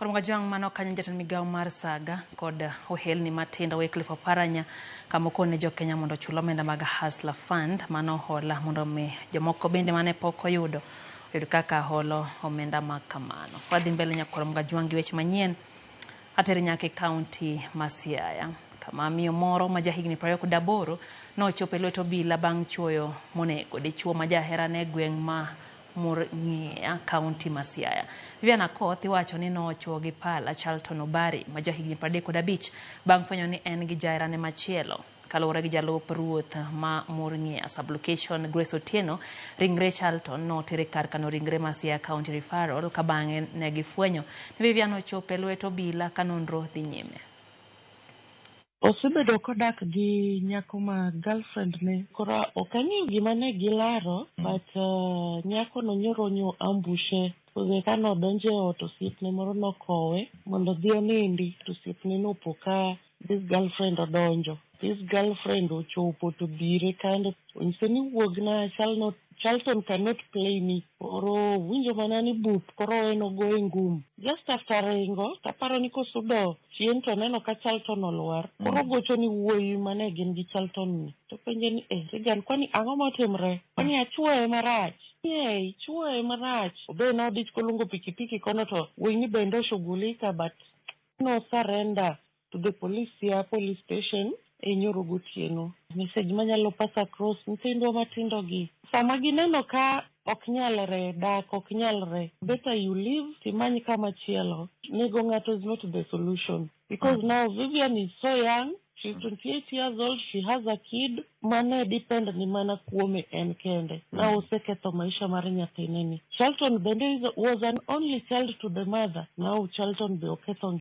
Koro Kajwang' mano kanyo jatend migawo mar saga kod ohelni matindo Wycliffe Oparanya kama okone jo Kenya mondo ochul omenda mag Hustler Fund mano hola mondo mi jomoko bende mane pok oyudo oyud kaka holo omenda ma kamano. Wadhi mbele nyakwar Kajwang' gi weche manyien ateri nyaka e kaunti ma Siaya kama miyo moro ma jahigni 28 nochopo e lwet obila bang' chuoyo monego dichuo ma jaherane e gweng' ma Murng'ia, kaunti ma Siaya. Vivian Akoth iwacho ni nochuo gi pala Charlton Obari ma jahigni 35 bang' fwenyo ni en gi jaherane machielo. Kaluwore gi jalup ruoth ma Murng'ia sub-location Grace Otieno, ringre Charlton noter e kar kano ringre ma Siaya County Referral ka bang'e ne gifwenyo ni Vivian ochopo e lwet obila ka nonro dhi nyime. Osebedo kodak gi nyako ma girlfriend ne. Koro ok ang'eyo gima ne gilaro, but nyako no nyoro nyo ambushe. To kanodonjo e ot osiepne moro nokowe mondo odhi onindi to osiepne nopo ka this girlfriend odonjo. This girlfriend ochopo to dhire kande onyise ni wuogna Charlton, Charlton cannot play me. Koro winjo mana ni bup koro en ogoye ngum. Just after ringo taparo ni kosudo chien to oneno ka Charlton olwar. Koro ogocho ni wuoyi mane gin gi Charlton ni. To penje ni eh Regan kwani ang'o motimre? Kwani achuoye marach? Eh, ichuoye marach. Obe nodich koluongo pikipiki kono to wuoyi ni bende oshughulika but no surrender to the police Siaya police station e nyoro gotieno. Message manyalo pass across nyithindwa matindo gi sama gineno ka ok nyalre dak ok nyalre better you leave timany kama chielo nego ng'ato is not the solution because now Vivian is so young she's 28 years old she has a kid mane depend ni mana kuome en kende na oseketho maisha mar nyathine ni Charlton bende was an only child to the mother now Charlton be oketho.